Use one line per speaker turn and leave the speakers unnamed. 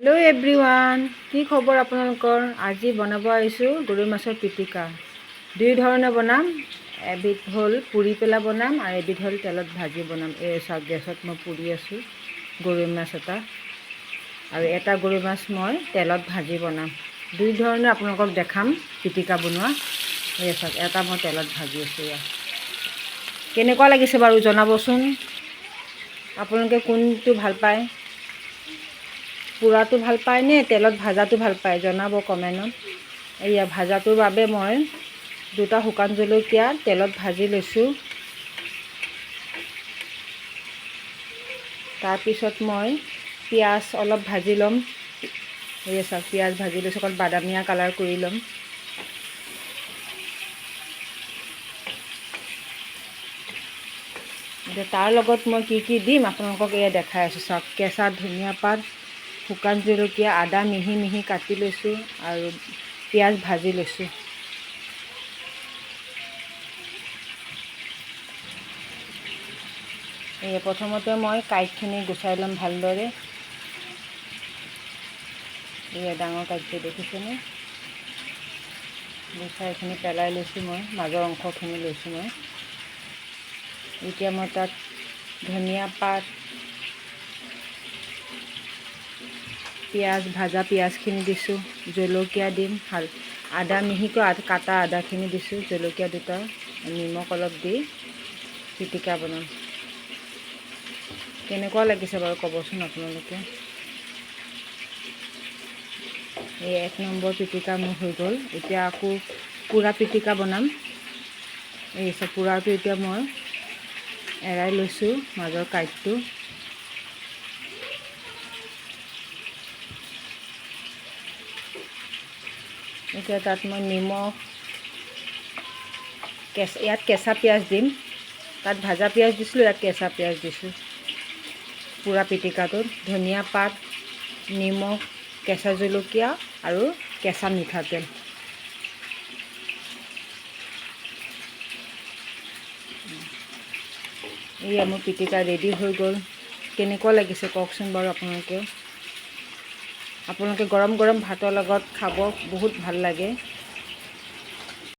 Hello' everyone, কি খবৰ আপোনালোকৰ? আজি বনাব আহিছোঁ গৰৈ মাছৰ পিটিকা। দুই ধৰণে বনাম। এবিধ হ'ল পুৰি পেলাই বনাম আৰু এবিধ হ'ল তেলত ভাজি বনাম। এই চাওক, গেছত মই পুৰি আছোঁ গৰৈ মাছ এটা আৰু এটা গৰৈ মাছ মই তেলত ভাজি বনাম। দুই ধৰণে আপোনালোকক দেখাম পিটিকা বনোৱা। এই চাওক, এটা মই তেলত ভাজি আছোঁ। এয়া কেনেকুৱা লাগিছে বাৰু জনাবচোন। আপোনালোকে কোনটো ভাল পায়? পোৰাটো ভাল পায় নে তেলত ভাজাটো ভাল পায়, জনাব কমেণ্টত। এয়া ভাজাটোৰ বাবে মই দুটা শুকান জলকীয়া তেলত ভাজি লৈছোঁ। তাৰপিছত মই পিঁয়াজ অলপ ভাজি ল'ম। এয়া চাওক, পিঁয়াজ ভাজি লৈছোঁ, অকণ বাদামীয়া কালাৰ কৰি ল'ম। এতিয়া তাৰ লগত মই কি কি দিম আপোনালোকক এয়া দেখাই আছোঁ। চাওক, কেঁচা ধনিয়া পাত, শুকান জলকীয়া, আদা মিহি মিহি কাটি লৈছোঁ আৰু পিঁয়াজ ভাজি লৈছোঁ। এই প্ৰথমতে মই কাঁইটখিনি গুচাই ল'ম ভালদৰে। এয়া ডাঙৰ কাঁইটটো দেখিছেনে? গুচাই এইখিনি পেলাই লৈছোঁ মই, মাজৰ অংশখিনি লৈছোঁ মই। এতিয়া মই তাত ধনিয়া পাত, পিঁয়াজ, ভাজা পিঁয়াজখিনি দিছোঁ, জলকীয়া দিম, আদা মিহিকৈ কাটা আদাখিনি দিছোঁ, জলকীয়া দুটা, নিমখ অলপ দি পিটিকা বনাম। কেনেকুৱা লাগিছে বাৰু ক'বচোন আপোনালোকে। এই এক নম্বৰ পিটিকা মোৰ হৈ গ'ল। এতিয়া আকৌ পোৰা পিটিকা বনাম। এই পোৰাটো এতিয়া মই এৰাই লৈছোঁ মাজৰ কাঁইটটো। এতিয়া তাত মই নিমখ, ইয়াত কেঁচা পিঁয়াজ দিম। তাত ভাজা পিঁয়াজ দিছিলোঁ, ইয়াত কেঁচা পিঁয়াজ দিছোঁ। পোৰা পিটিকাটোত ধনিয়া পাত, নিমখ, কেঁচা জলকীয়া আৰু কেঁচা মিঠাতেল। এয়া মোৰ পিটিকা ৰেডি হৈ গ'ল। কেনেকুৱা লাগিছে কওকচোন বাৰু আপোনালোকে। আপোনালোকে গৰম গৰম ভাতৰ লগত খাব, বহুত ভাল লাগে।